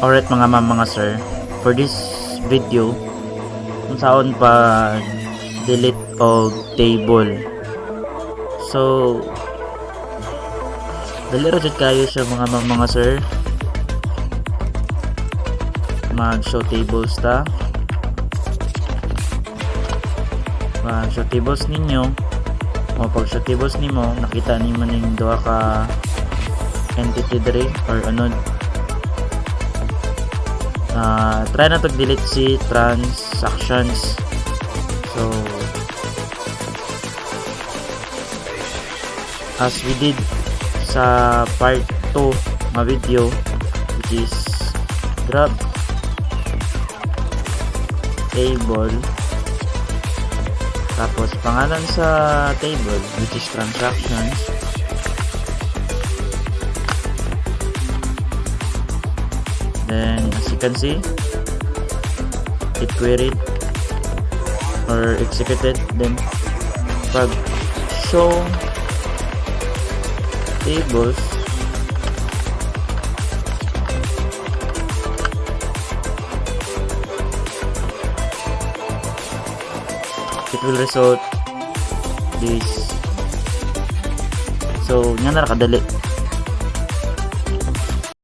Alright, mga ma'am, mga sir, for this video, kung saon pa delete og table. So, dali ra jud kayo siya, mga ma'am, mga sir. Mag show tables ta. Mag show tables ninyo. O pag show tables nimo, nakita nimo ning duha ka entity diri or ano. Try na to delete si transactions. So as we did sa part 2 nga video, which is drop table, tapos pangalan sa table, which is transactions. Then as you can see, it queried or executed. Then pag show tables, it will result this. So nga na ra kadali.